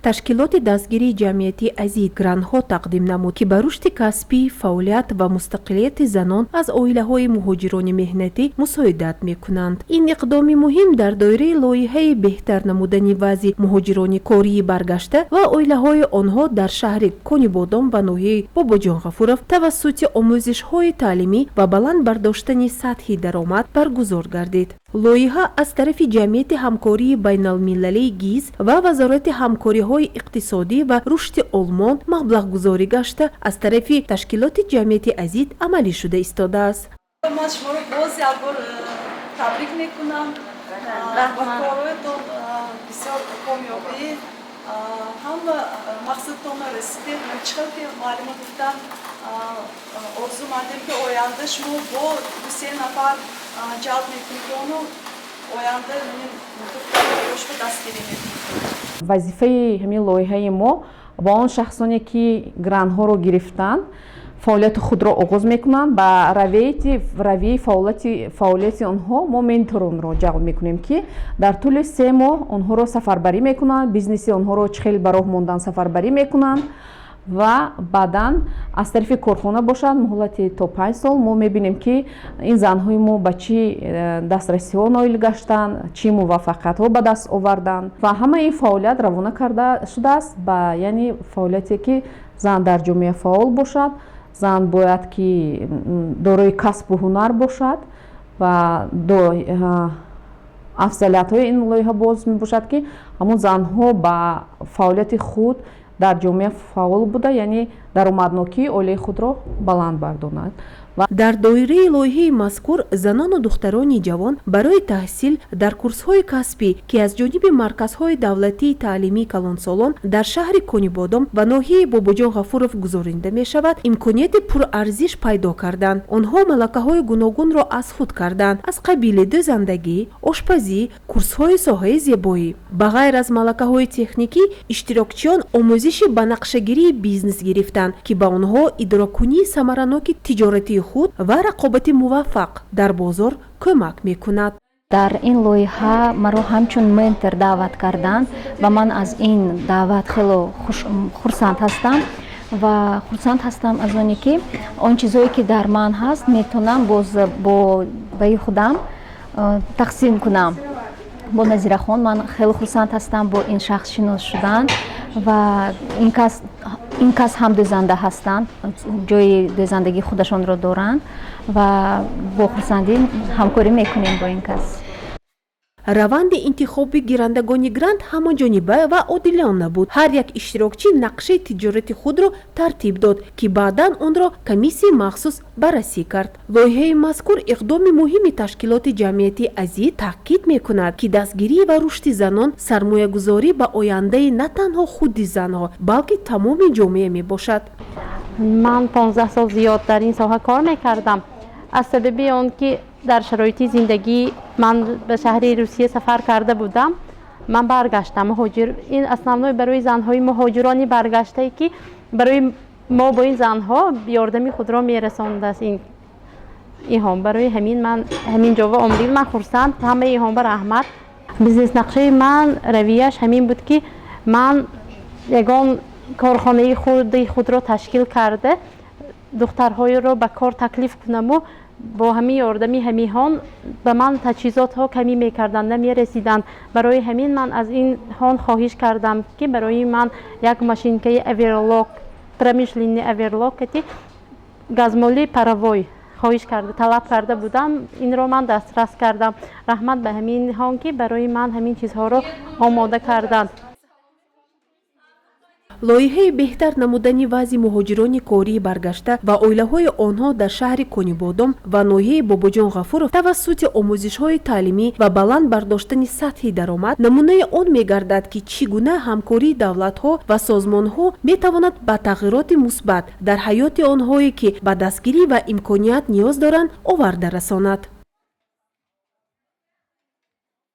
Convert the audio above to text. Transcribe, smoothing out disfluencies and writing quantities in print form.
Ташкилоти дастгирии ҷамъиятии Азид грантҳо тақдим намуд, ки ба рушди касбӣ, фаъолият ва мустақилияти занон аз оилаҳои муҳоҷирони меҳнатӣ мусоидат мекунанд. Ин иқдоми муҳим дар доираи лоиҳаи беҳтар намудани вазъи муҳоҷирони кории баргашта ва оилаҳои онҳо дар шаҳри Конибодом ва ноҳияи Бобоҷон Ғафуров тавассути омӯзишҳои таълимӣ ва баланд бардоштани сатҳи даромад баргузор гардид. Лоиҳа аз тарафи Ҷамъияти ҳамкории байналмилалии ГИЗ ва Вазорати ҳамкориҳои иқтисодӣ ва рушди Олмон маблағгузорӣ гашта, аз тарафи ташкилоти ҷамъияти Азид амалӣ шуда истодааст. Ман шуморо боз як бор табрик мекунам ва корҳоятон бисёр комёбӣ, ҳама мақсадтонро расидед. Чӣ хел ки муаллима гуфтанд, орзумандем, ки оянда шумо бо дусе нафар ҷалб мекунедону оянда духтаро дастгирӣ мекунед. Вазифаи ҳамин лоиҳаи мо ба он шахсоне, ки грантҳоро гирифтанд, фаъолияти худро оғоз мекунанд, ба равияи фаъолияти онҳо мо менторонро ҷалб мекунем, ки дар тӯли 3 моҳ онҳоро сафарбарӣ мекунанд, бизнеси онҳоро чӣ хел ба роҳ мондан сафарбарӣ мекунанд. Ва баъдан аз тарафи корхона бошад, муҳлати то 5 сол мо мебинем, ки ин занҳои мо ба чӣ дастрасиҳо ноил гаштанд, чӣ муваффақиятҳо ба даст оварданд. Ва ҳамаи ин фаъолият равона карда шудааст ба, яъне, фаъолияте, ки зан дар ҷомеа фаъол бошад, зан бояд ки дорои касбу ҳунар бошад. Ва афзалиятҳои ин лоиҳа боз мебошад, ки ҳамон занҳо ба фаъолияти худ дар ҷомеа фаъол буда, яъне даромаднокии оилаи худро баланд бардоранд. Дар доираи лоиҳаи мазкур занону духтарони ҷавон барои таҳсил дар курсҳои касбӣ, ки аз ҷониби марказҳои давлатии таълимии калонсолон дар шаҳри Конибодом ва ноҳияи Бобоҷон Ғафуров гузаронида мешавад, имконияти пурарзиш пайдо карданд. Онҳо малакаҳои гуногунро аз худ карданд, аз қабили дӯзандагӣ, ошпазӣ, курсҳои соҳаи зебоӣ. Ба ғайр аз малакаҳои техникӣ, иштирокчиён омӯзиши банақшагирии бизнес гирифтанд, ки ба онҳо идоракунии самараноки тиҷоратии худ ва рақобати муваффақ дар бозор кӯмак мекунад. Дар ин лоиҳа маро ҳамчун ментор даъват карданд ва ман аз ин даъват хело хурсанд ҳастам ва хурсанд ҳастам аз оне, ки он чизое, ки дар ман ҳаст, метавонам боз бо баи худам тақсим кунам бо Назирахон. Ман хеле хурсанд ҳастам бо ин шахс шинос шудан ва ин кас ҳам дӯзанда ҳастанд, ҷои дӯзандагии худашонро доранд ва бо хурсандӣ ҳамкорӣ мекунем бо ин кас. Раванди интихоби гирандагони грант ҳамаҷониба ва одилона буд. Ҳар як иштирокчӣ нақшаи тиҷорати худро тартиб дод, ки баъдан онро комиссияи махсус баррасӣ кард. Лоиҳаи мазкур, иқдоми муҳими ташкилоти ҷамъиятии Азид, таъкид мекунад, ки дастгирӣ ва рушди занон сармоягузорӣ ба ояндаи на танҳо худи занҳо, балки тамоми ҷомеа мебошад. Ман 15 сол зиёд дар ин соҳа кор мекардам. Аз сабаби он ки дар шароити зиндагӣ ман ба шаҳри Русия сафар карда будам, ман баргаштам муҳоҷир. Ин основной барои занҳои муҳоҷирони баргаштае, ки барои мо бо ин занҳо ёрдами худро мерасондааст ин иҳом. Барои ҳамин ман ҳамин ҷо омадем. Ман хурсанд, ҳамаи иҳом ба раҳмат. Бизнес нақшаи ман равияш ҳамин буд, ки ман ягон корхонаи худи худро ташкил карда, духтарҳоеро ба кор таклиф кунаму бо ҳамин ёрдами ҳамиҳон. Ба ман таҷҳизотҳо камӣ мекарданд, намерасиданд. Барои ҳамин ман аз инҳон хоҳиш кардам, ки барои ман як машинкаи оверлок, промышленный оверлок кати газмоли паровой хоҳиш карда, талаб карда будам. Инро ман дастрас кардам. Раҳмат ба ҳаминҳон, ки барои ман ҳамин чизҳоро омода карданд. Лоиҳаи беҳтар намудани вазъи муҳоҷирони кории баргашта ва оилаҳои онҳо дар шаҳри Конибодом ва ноҳияи Бобоҷон Ғафуров тавассути омӯзишҳои таълимӣ ва баланд бардоштани сатҳи даромад намунаи он мегардад, ки чӣ гуна ҳамкории давлатҳо ва созмонҳо метавонад ба тағйироти мусбат дар ҳаёти онҳое, ки ба дастгирӣ ва имконият ниёз доранд, оварда расонад.